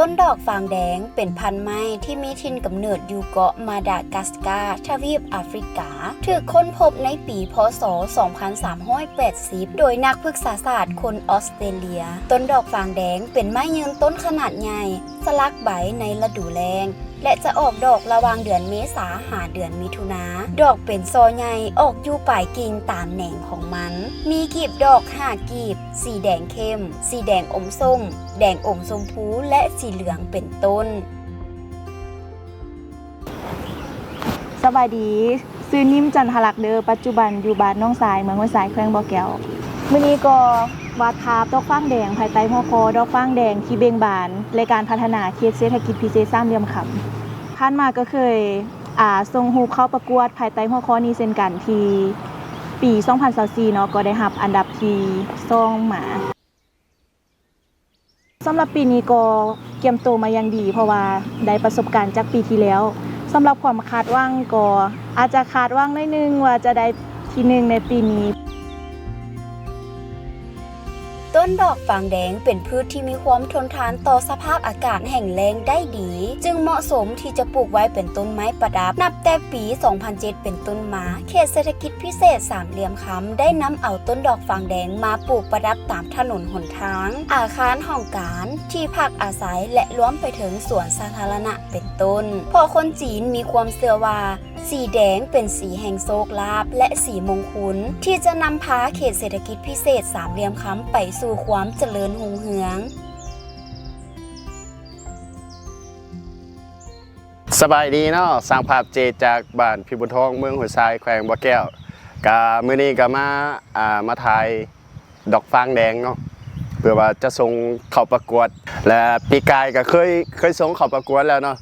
ຕົ້ນດອກຟາງແດງເປັນພັນໄມ້ທີ່ມີຖິ່ນກຳເນີດຢູ່ເກາະມາດາກັສກາ ທະວີບອາຟຣິກາ, ຖືກຄົ້ນພົບໃນປີ ພ.ສ. ສອງພັນສາມຮ້ອຍແປດສິບ ໂດຍນັກພຶກສາສາດຄົນອອສເຕຣເລຍ. ຕົ້ນດອກຟາງແດງເປັນໄມ້ຢືນຕົ້ນຂະໜາດໃຫຍ່, ສະຫຼັກໃບໃນລະດູແລ້ງ ແລະ ຈະອອກດອກລະຫວ່າງເດືອນເມສາຫາເດືອນມິຖຸນາ. ດອກເປັນສໍ່ໃຫຍ່, ອອກຢູ່ປາຍກິ່ງຕາມແໜງຂອງມັນ. ມີກີບດອກຫ້າກີບ, ສີແດງເຂັ້ມ, ສີແດງອົມສົ້ມ, ແດງອົມຊົມພູ ແລະ ສີເຫຼືອງເປັນຕົ້ນ. ສະບາຍດີ. ຊື່ ນິມ ຈັນທະລັກເດີ, ປັດຈຸບັນຢູ່ບ້ານໜອງຊາຍ ເມືອງຫ້ວຍຊາຍ ແຂວງບໍ່ແກ້ວ. ມື້ນີ້ກໍວາດພາບດອກຟາງແດງ ພາຍໃຕ້ຫົວຂໍ້ ດອກຟາງແດງທີ່ເບັ່ງບານ ແລະ ການພັດທະນາເຂດເສດຖະກິດພິເສດສາມຫຼ່ຽມຄຳ. ຜ່ານມາກໍເຄີຍ ອາ ສົ່ງຮູບເຂົ້າປະກວດພາຍໃຕ້ຫົວຂໍ້ນີ້ເຊັ່ນກັນ ທີ່ປີສອງພັນຊາວສີ່ເນາະ ກໍໄດ້ຮັບອັນດັບທີສອງມາ. ສຳລັບປີນີ້ກໍກຽມໂຕມາຢ່າງດີ ເພາະວ່າໄດ້ປະສົບການຈາກປີທີ່ແລ້ວ. ສຳລັບຄວາມຄາດຫວັງກໍອາດຈະຄາດຫວັງໜ້ອຍໜຶ່ງວ່າຈະໄດ້ທີໜຶ່ງໃນປີນີ້. ຕົ້ນດອກຟາງແດງເປັນພືດທີ່ມີຄວາມທົນທານຕໍ່ສະພາບອາກາດແຫ້ງແລ້ງໄດ້ດີ, ຈຶ່ງເໝາະສົມທີ່ຈະປູກໄວ້ເປັນຕົ້ນໄມ້ປະດັບ. ນັບແຕ່ປີສອງພັນເຈັດເປັນຕົ້ນມາ, ເຂດເສດຖະກິດພິເສດສາມຫຼ່ຽມຄຳໄດ້ນຳເອົາຕົ້ນດອກຟາງແດງມາປູກປະດັບຕາມຖະໜົນຫົນທາງ, ອາຄານຫ້ອງການ, ທີ່ພັກອາໄສ ແລະ ລວມໄປເຖິງສວນສາທາລະນະເປັນຕົ້ນ. ເພາະຄົນຈີນມີຄວາມເຊື່ອວ່າ ສີແດງເປັນສີແຫ່ງໂຊກລາບ ແລະ ສີມົງຄຸນ ທີ່ຈະນຳພາເຂດເສດຖະກິດພິເສດສາມຫຼ່ຽມຄຳໄປສູ່ຄວາມຈະເລີນຮຸ່ງເຮືອງ. ສະບາຍດີເນາະ, ຊ່າງພາບເຈ ຈາກບ້ານພິບູນທອງ ເມືອງຫ້ວຍຊາຍ ແຂວງບໍ່ແກ້ວ. ກະມື້ນີ້ກະມາ ອ່າ ມາຖ່າຍດອກຟາງແດງເນາະ ເພື່ອວ່າຈະສົ່ງເຂົ້າປະກວດ ແລະ ປີກາຍກະເຄີຍ ເຄີຍສົ່ງເຂົ້າປະກວດແລ້ວເນາະ.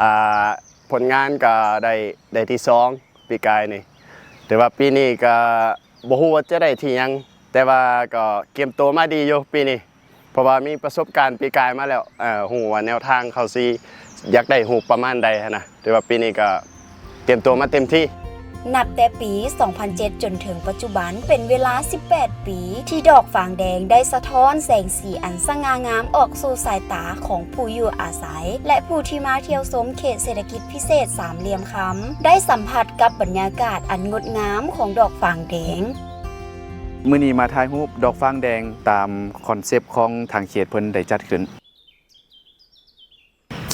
ອ່າ ຜົນງານກໍໄດ້ ໄດ້ທີສອງປີກາຍນີ້, ແຕ່ວ່າປີນີ້ກໍບໍ່ຮູ້ວ່າຈະໄດ້ທີຫຍັງ, ແຕ່ວ່າກໍກຽມໂຕມາດີຢູ່ປີນີ້ ເພາະວ່າມີປະສົບການປີກາຍມາແລ້ວ, ເອີ ຮູ້ວ່າແນວທາງເຂົາຊິຢາກໄດ້ຮູບປະມານໃດຫັ້ນນະ, ແຕ່ວ່າປີນີ້ກໍກຽມໂຕມາເຕັມທີ່. ນັບແຕ່ປີສອງພັນເຈັດຈົນເຖິງປັດຈຸບັນ ເປັນເວລາສິບແປດປີ ທີ່ດອກຟາງແດງໄດ້ສະທ້ອນແສງສີອັນສະຫງ່າງາມອອກສູ່ສາຍຕາຂອງຜູ້ຢູ່ອາໄສ ແລະ ຜູ້ທີ່ມາທ່ຽວຊົມເຂດເສດຖະກິດພິເສດສາມຫຼ່ຽມຄຳ ໄດ້ສຳຜັດກັບບັນຍາກາດອັນງົດງາມຂອງດອກຟາງແດງ. ມື້ນີ້ມາຖ່າຍຮູບດອກຟາງແດງຕາມຄອນເຊັບຂອງທາງເຂດເພິ່ນໄດ້ຈັດຂຶ້ນ.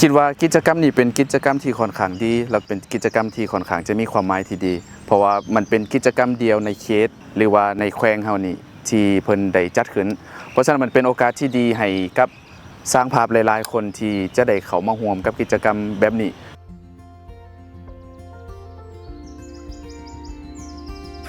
ຄິດວ່າກິດຈະກຳນີ້ເປັນກິດຈະກຳທີ່ຂ້ອນຂ້າງດີ ແລະ ເປັນກິດຈະກຳທີ່ຂ້ອນຂ້າງຈະມີຄວາມໝາຍທີ່ດີ ເພາະວ່າມັນເປັນກິດຈະກຳດຽວໃນເຂດ ຫຼືວ່າໃນແຂວງເຮົານີ້ທີ່ເພິ່ນໄດ້ຈັດຂຶ້ນ. ເພາະສະນັ້ນມັນເປັນໂອກາດທີ່ດີໃຫ້ກັບຊ່າງພາບຫຼາຍໆຄົນທີ່ຈະໄດ້ເຂົ້າມາຮ່ວມກັບກິດຈະກຳແບບນີ້.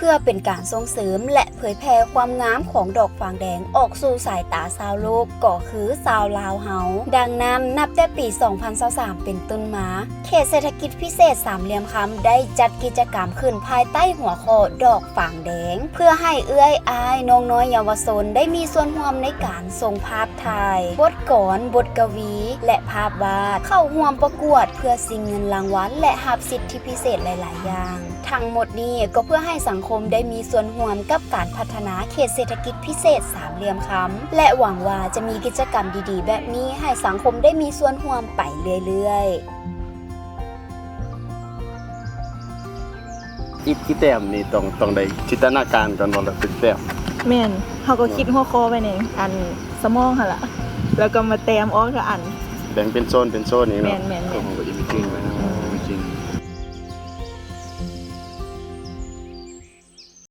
ເພື່ອເປັນການສົ່ງເສີມ ແລະ ເຜີຍແຜ່ຄວາມງາມຂອງດອກຟາງແດງອອກສູ່ສາຍຕາຊາວໂລກ ກໍຄືຊາວລາວເຮົາ. ດັ່ງນັ້ນ, ນັບແຕ່ປີສອງພັນຊາວສາມເປັນຕົ້ນມາ, ເຂດເສດຖະກິດພິເສດສາມຫຼ່ຽມຄຳ ໄດ້ຈັດກິດຈະກຳຂຶ້ນພາຍໃຕ້ຫົວຂໍ້ດອກຟາງແດງ ເພື່ອໃຫ້ເອື້ອຍອ້າຍ ນ້ອງນ້ອຍເຍົາວະຊົນ ໄດ້ມີສ່ວນຮ່ວມໃນການສົ່ງພາບຖ່າຍ, ບົດກອນ, ບົດກະວີ ແລະ ພາບວາດ ເຂົ້າຮ່ວມປະກວດ ເພື່ອຊິງເງິນລາງວັນ ແລະ ຮັບສິດທິພິເສດຫຼາຍໆຢ່າງ. ທັງໝົດນີ້ກໍເພື່ອໃຫ້ສັງຄົມໄດ້ມີສ່ວນຮ່ວມກັບການພັດທະນາເຂດເສດຖະກິດພິເສດສາມຫຼ່ຽມຄຳ ແລະ ຫວັງວ່າຈະມີກິດຈະກຳດີໆແບບນີ້ໃຫ້ສັງຄົມໄດ້ມີສ່ວນຮ່ວມໄປເລື້ອຍໆ. ອີກ ອີກແຕ້ມນີ້ຕ້ອງ ຕ້ອງໄດ້ຈິນຕະນາການກ່ອນບໍ່ ແລ້ວເປັນແຕ້ມ? ແມ່ນ, ເຮົາກໍຄິດຫົວຂໍ້ໄວ້ໃນອັນສະໝອງຫັ້ນລະ ແລ້ວກໍມາແຕ້ມອອກເທື່ອອັນ. ແບ່ງເປັນໂຊນ ເປັນໂຊນນີ້ເນາະ. ແມ່ນໆໆ. ເຮົາກໍ imagine ໄວ້ນຳ. ອື